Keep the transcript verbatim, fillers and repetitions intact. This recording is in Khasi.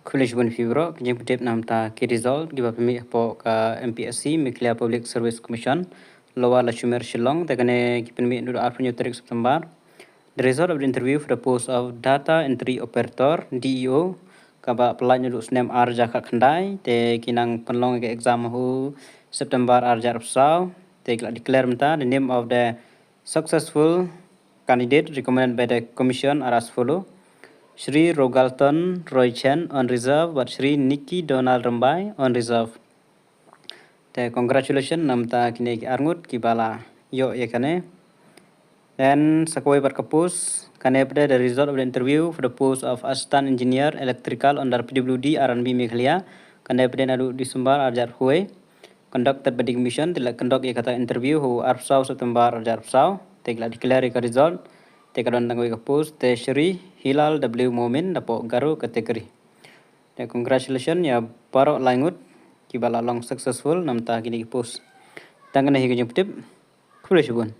Khublei shibun phi bro, ka jingpyntip namar ki result kiba pynmih hapoh ka M P S C, Meghalaya Public Service Commission, Lower Lachumiere, Shillong, te kane ki pynmih naduh arphew tarik September. The result of the interview for the post of Data Entry Operator, D E O, kaba pyllait naduh snem ar hajar khatkhyndai, te ki nang pynlong ïa ka exam ha u September ar hajar arphew saw, te ki la declare mynta the name of the successful candidate recommended by the commission are as follow: Shri Rogalton Roy Chen on reserve, bad Shri Nicky Donald Rymbai on reserve. Te congratulations namar kine ki arngut kiba la ïoh ïa kane. Then sa kawei pat ka post, kane pat the result of the interview for the post of Assistant Engineer Electrical under P W D R and B Meghalaya, kane pat naduh December ar hajar arphew wei, conducted by the commission, te la conduct ïa kata interview ha u arphew saw September ar hajar arphew saw, te ki la declare ïa ka result, te ka don tang kawei ka post, te Shri Hilal W Momin, napoh Garo category. Te congratulations ïa baroh lai ngut kiba la long successful namar kine ki post. Tang kane hi ka jingpyntip. Khublei shibun.